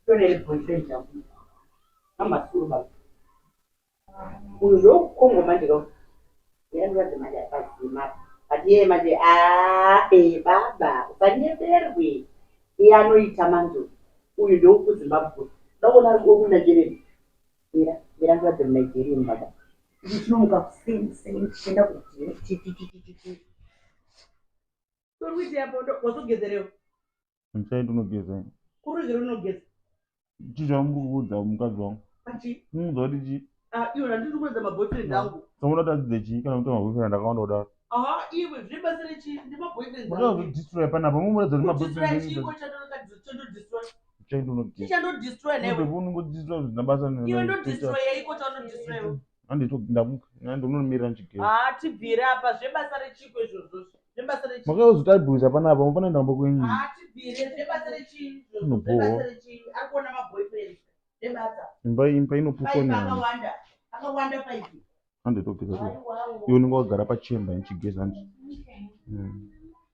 Tonere boyfriend yangu. Amasuru baba. Uyu ndokukongo manje ka. Yandwadze manje apazima. But iye manje ah eh baba usanyeperwe. Iye anoita manje. Uyu ndokuZimbabwe. Ndaona ari kuNigeria. Mira, mira ndwadze muNigerian baba. Ichi chinomuka kuseni kuseni chichienda kugym chi chi chi chi chi. Uri kuita apo wazogezerewo. Ndichaenda unogeza. Kuruzero unogeza. Chii chamuri kuudza mukadzi wangu? Pachi. Muudza kuti chii? Ah, iwe handisi kuudza maboyfriend angu. Samuda kuti adzidze chii kana kuti maboyfriend akawanda kudaro? Aha, iwe zvine basa rechii? Ndi maboyfriend. Makazodestroy panapa, mumuratidza kuti maboyfriend. Chiko chandodestroy. Chaenda unogeza. Chandodestroy newe. Unongodestroy zvisina basa ne. Iwe ndodestroy yaiko chandodestroy. Handito ndamuka, ndonomirira ndichigeza. Ah, tibvire apa zvebasa rechiko izvozvo. Zvebasa rechii? Makazotabhuza panapa, mufana ndamba kwenyu. Ah, tibvire zvebasa rechii izvozvo. Unobhowa. Zvebasa rechii? Ari kuona maboyfriend. Zvebasa. Imba imba inopuswa Paipi nehama. akawanda. Akawanda paipi. Handitogeza. Aiwawo. Iwe unenge wagara pachemba ndichigeza ndi.